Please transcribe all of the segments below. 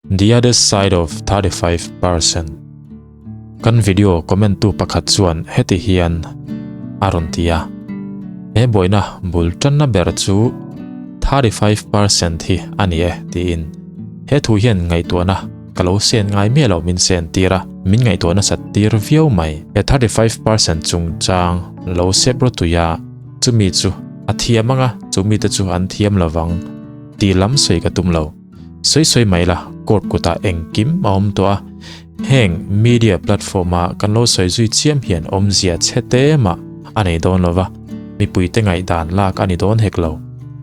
The other side of 35%. Kan video comment tu pakhat chuan heti hian a rawn ti a, He buaina bul tanna ber chu 35% hi a ni e tiin. He thu hian ngaihtuahna ka lo sen ngai miah lo min sen tir a, min ngaihtuah nasat tir viau mai. He 35% chungchang lo sep rawtui a, chumi chu a thiam anga chumi te chu an thiam lovang tih lam sawi ka tum lo. Sawi sawi mai la, court kutah engkim a awm tawh a, heng media platform a kan lo sawi zui chiam hian awmzia chhe te mah a nei dawn lo va, mipuite ngaihdan lak a ni dawn hek lo.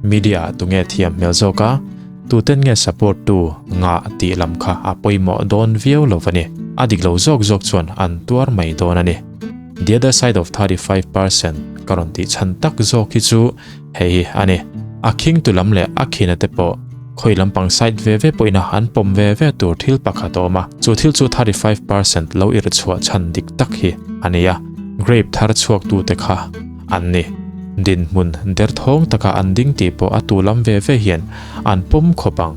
Media ah tunge thiam hmel zawk a, tuten nge support tu ngah tih lam kha a pawimawh dawn viau lo va ni. A dik lo zawk zawk chuan an tuar mai dawn a ni. The other side of 35% ka rawn tih chhan tak zawk hi chu Hei hi a ni. A khingtu lam leh a khina te pawh khawi lampang side ve ve pawhin a an pawm ve ve tur thil pakhat a awm a, chu thil chu 35% lo irh chhuah chhan dik tak hi a ni a, grape thar chhuaktute kha an ni. Dinhmun derthawng taka an ding tih pawh a tu lam ve ve hian an pawm khawp ang.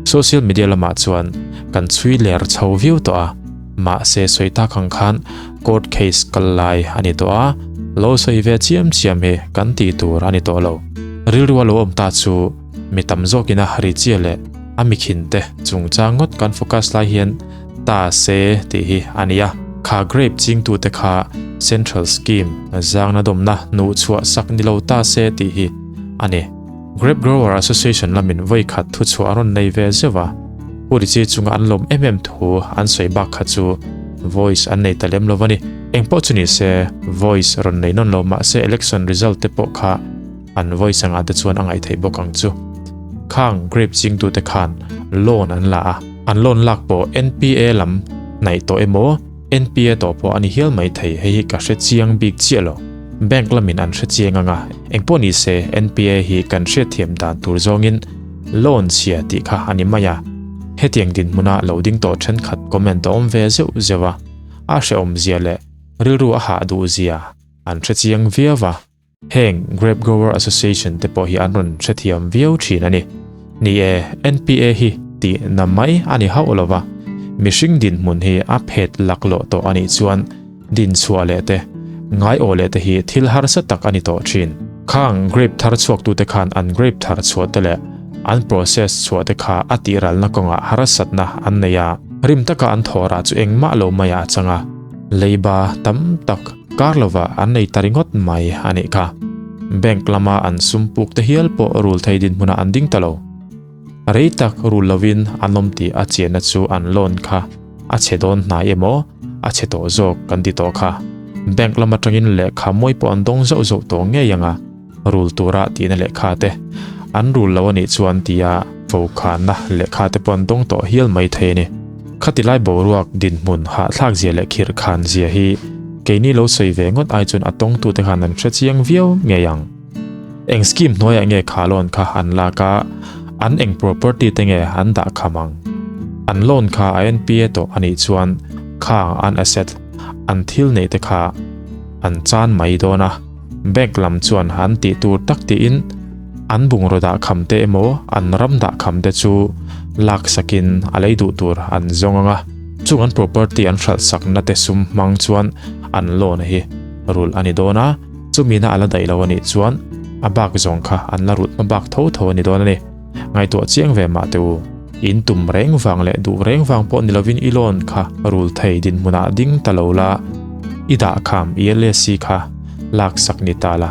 Social media lamah chuan kan chhui ler chho viau tawh a, mahse sawi tak ang khan Court case kal lai a ni tawh a, lo sawi ve chiam chiam hi kan tih tur a ni tawh lo. Rilru a lo awm ta chu mi tam zawkin a ri chia leh a mikhin te chungchang ngawt kan focus lai hian ta se tih hi a ni a. Kha grape chingtute kha Central Scheme zangna dawmna hnuh chhuah sak ni lo ta se tih hi a ni. Grape Grower Association lamin vawi khat thuchhuah a rawn nei ve zeuh a, Pu Richie chunga an lawm em em thu an sawi bak kha chu voice an nei ta lem lo a ni. Engpawh chu ni se, voice rawn nei nawn lo mah se election result te pawh kha an voice anga te chuan a ngaih theih bawk ang chu. Khang grape chingtute khan loan an la a, an loan lak pawh NPA lam hnaih tawh emaw NPA tawh pawh a ni hial mai thei, hei hi ka hre chiang bik chiah lo. Bank lamin an hre chiang anga, engpawh ni se NPA hi kan hriatthiam dan tur zawngin Loan chhia tih kha a ni mai a, hetiang dinhmuna lo ding tawh thenkhat comment a awm ve zeuh zeuh a, a hrehawmzia leh rilru a hah duhzia an hre chiang viau a, heng Grape Grower Association te pawh hi an rawn hrethiam viau thin a ni. Ni e, NPA hi tih na mai a ni hauh lo va, mihring dinhmun hi a phet laklawh tawh a nih chuan din chhuah leh te, ngaiawh leh te hi thil harsa tak a ni tawh thin. Khang grape thar chhuaktute khan an grape thar chhuah te leh an process chhuah te kha a tihralna kawngah harsatna an nei a, rim taka an thawh rah chu engmah lo maiah a chang a, leiba tam tak kar lovah an nei ta ringawt mai a nih kha. Bank lama an sum puk te hial pawh rul thei dinhmunah an ding ta lo. Rei tak rul lovin an awm tih a chianna chu an loan kha a chhe dawn hnai emaw a chhe tawh zawk kan ti tawh kha. Bank lam atangin lehkha mawi pawh an dawng zauh zauh tawh ngei ang a, rul tura tihna lehkha te an rul lo a nih chuan tia vokhanna lehkha te pawh an dawng tawh hial mai thei a ni. Khatilai boruak dinhmun hahthlak zia leh khirhkhan zia hi keini lo sawi ve ngawt ai chuan a tawngtute khan an hre chiang viau ngei ang. Eng scheme hnuaiah nge kha loan kha an lak a, an eng property te nge an dah kham ang? An loan kha a NPA tawh a nih chuan khang an asset, an thil neih te kha an chan mai dawn a, bank lam chuan an tih tur tak tiin an bungraw dah kham te emaw an ram dah kham te chu lak sakin a lei duh tur an zawng ang a, chung an property an hralh sakna te sum hmang chuan an loan hi rulh a ni dawn a. Chumina a la daih lo a nih chuan a bak zawng kha an la rulh hma bak tho tho a ni dawn a ni. Ngaihtuah chiang ve mah teh u. In tum reng vang leh duh reng vang pawh ni lovin i loan kha rul thei dinhmunah ding ta lo la, i dah kham i LAC kha lak sak ni ta la,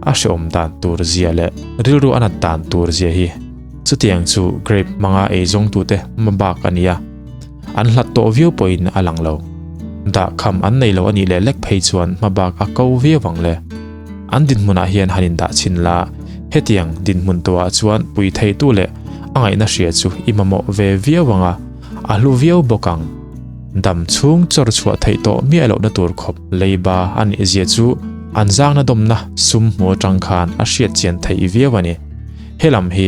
a hrehawm dan tur zia leh rilru a nat dan tur zia hi. Chutiang chu grape hmanga eizawngtute hma bak a ni a. An hlat tawh viau pawhin a lang lo. Dah kham an nei lo a nih leh lek phei chuan hmabak a ko viau ang le. An dinhmunah hian han indah chhin la, hetiang dinhmun tawhah chuan pui theitu leh a ngaihna hria chu i mamawh ve viau ang a, a hlu viau bawk ang. Dam chhung chawr chhuah theih tawh miah lohna tur khawp leiba a nih zia chu an zangna dawmna sum hmu atang khan a hriat chian theih viau a ni. He lam hi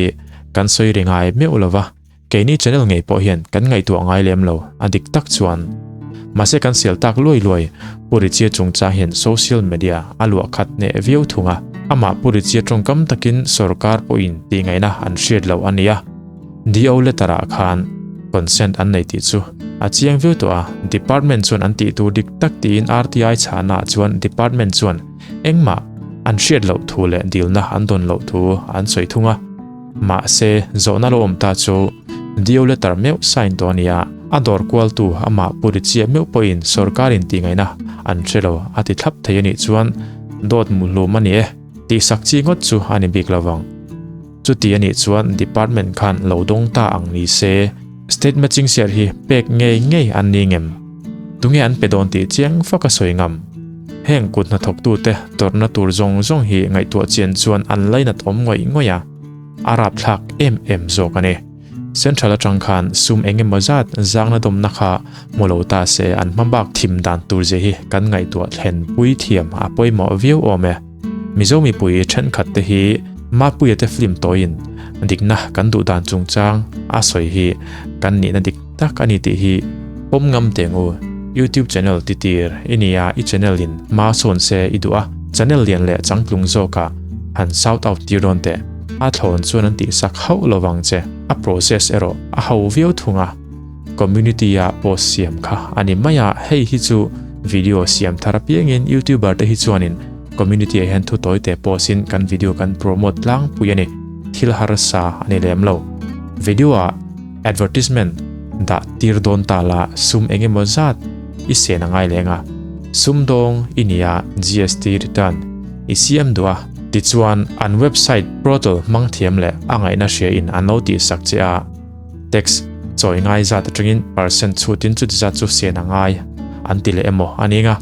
kan sawi ri ngai meuh lova. Keini channel ngei pawh hian kan ngaihtuah ngai lem lo, a dik tak chuan. Mahse kan sel tak luai luai, Pu Richie chungchang hian social media a luah khat hneh viau thung a. Amah Pu Richie tawngkam takin sorkar pawhin tih ngaihna an hriat loh a nia. DO letter ah khan Consent an nei tih chu a chiang viau tawh a, Department chuan an tih tur dik tak tiin RTI chhahnaah chuan Department chuan engmah an hriat loh thu leh dilna an dawn loh thu an sawi thung a. Mahse, zawhna lo awm ta chu DO letter meuh sign tawh a ni a, a dawr kualtu amah Pu Richie meuh pawhin sawrkarin tihngaihna an hre lo a ti thlap thei a nih chuan dawt muhlum a ni e tihsak chi ngawt chu a ni bik lo vang. Chuti a nih chuan department khan lo dawng ta ang ni se, state matching share hi pek ngei ngei an ni ngem? Tunge an pe dawn tih chiang fak a sawi ngam. Heng kut hnathawktute tawrhna tur zawng zawng hi ngaihtuah chian chuan an lainat awm ngawih ngawih a, a rapthlak em em zawk a ni. Central atang khan sum eng emaw zat zangna dawmna kha hmu lo ta se an hma bak thim dan tur zia hi kan ngaihtuah thlen pui thiam a pawimawh viau awm e. Mizo mipui thenkhat te hi Mapuia te film tawiin dikna kan duh dan chungchang a sawi hi kan nihna dik tak a ni tih hi pawm ngam teng u. YouTube channel titir i nia i channel in hma sawn se i duh a, channel lian leh changtlung zawkah han shout out tir dawn teh. A thlawn chuan an tihsak hauh lo vang che. A process erawh a ho viau thung a. Community a post siam kha a ni mai a, hei hi chu video siam thar apiangin youtuber te hi chuanin community ah hian thu tawi te post in kan video kan promote tlangpui a ni. Thil harsa a ni lem lo. Video ah advertisement dah tir dawn ta la sum eng emaw zat i sen a ngai leng a. Sum dawng i nia GST return i siam duh a. Tichuan an website portal hmang thiam leh a ngaihna hria in an lo tihsak che a. Tax chawi ngai zat atangin percent chhutin chuti zat chu sen a ngai an ti leh emaw a ning a.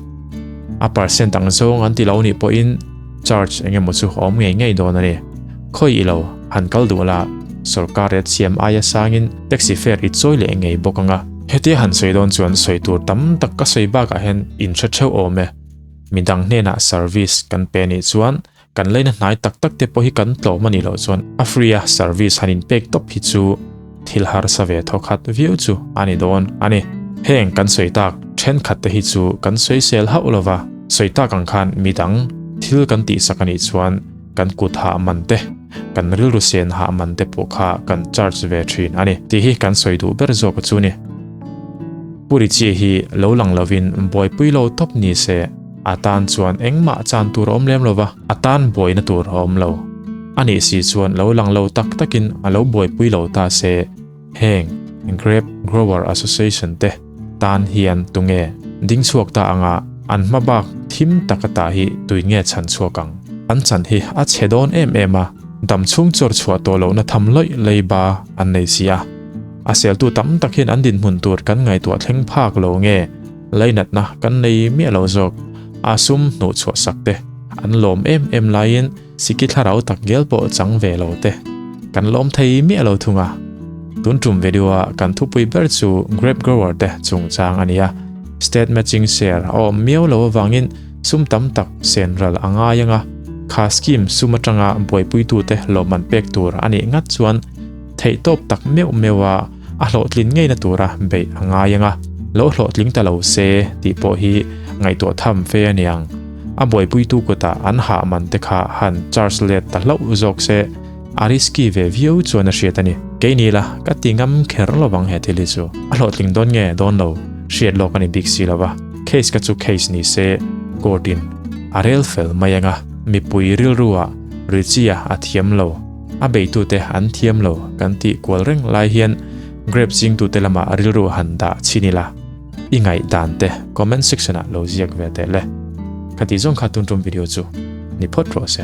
A percent ang zawng an ti lo nih pawhin charge eng emaw chu a awm ngei ngei dawn a ni. Khawi i lo han kal duh la, sorkar rate siam aia sangin taxi fare i chawi leh ngei bawk ang a. Hetia han sawi dawn chuan sawi tur tam tak ka sawi bakah hian in hre theuh awm e. Midang hnenah service kan pe nih chuan Kan leina hnai tak tak te pawh hi kan tlawm a nih loh chuan a free a service han inpek tawp hi chu thil harsa ve thawkhat viau chu a ni dawn a ni. Heng kan sawi tak thenkhat te hi chu kan sawisel hauh lo va, sawi tak ang khan midang thil kan tihsak a nih chuan kan kut hah man te, kan rilru sen hah man te pawh kha kan charge ve thin a ni tih hi kan sawi duh ber zawk chu ni. Pu Richie hi lo lang lovin buaipui lo tawp ni se. A tan chuan engmah chan tur a awm lem lo va, a tan buaina tur a awm lo. A nih si chuan lo lang lo tak takin a lo buaipui lo ta se, heng Grape Grower Association te tan hian tunge ding chhuak ta anga an hma bak thim taka tah hi tui nge chhan chhuak ang? An chan hi a chhe dawn em em a, dam chhung chawr chhuah tawh lohna tham lawih leiba an nei si a. A seltu tam tak hian an dinhmun tur kan ngaihtuah thleng phak lo nge? Lainatna kan nei miah lo zawk. A sum hnuh chhuah sak te an lawm em em laiin Siki thlarau tak gel pawh chang ve lo te kan lawm thei miah lo thung a. Tun tum video a kan thupui ber chu grape grower te chungchang a ni a. State matching share a awm miau lo avangin sum tam tak sen ral a ngai ang a. Kha scheme sum atanga buaipuitute lawmman pek tur a nih ngat chuan Theihtawp tak meuh meuh a, a hlawhtlin ngeina tura beih a ngai ang a, lo hlawhtling ta lo se tih pawh hi ngaihtuah tham fe a niang. A buaipuitu kutah an hah man te kha han charge let ta hlauh zawk se, a risky ve viau chuan a hriat a ni. Keini la, ka ti ngam kher lo vang he thil hi chu. A hlawhtling dawn nge dawn lo hriat lawk a ni bik si lo va, case ka chu case ni se court in a rel fel mai ang a, mipui rilru ah Richie-a a thiam lo. A beitute an thiam lo kan tih kual reng lai hian grape chingtute lamah rilru han dah chhin ila, i ngaihdan te comment section ah lo ziak ve teh le. Khati zawng kha tun tum video chu ni phawt rawh se.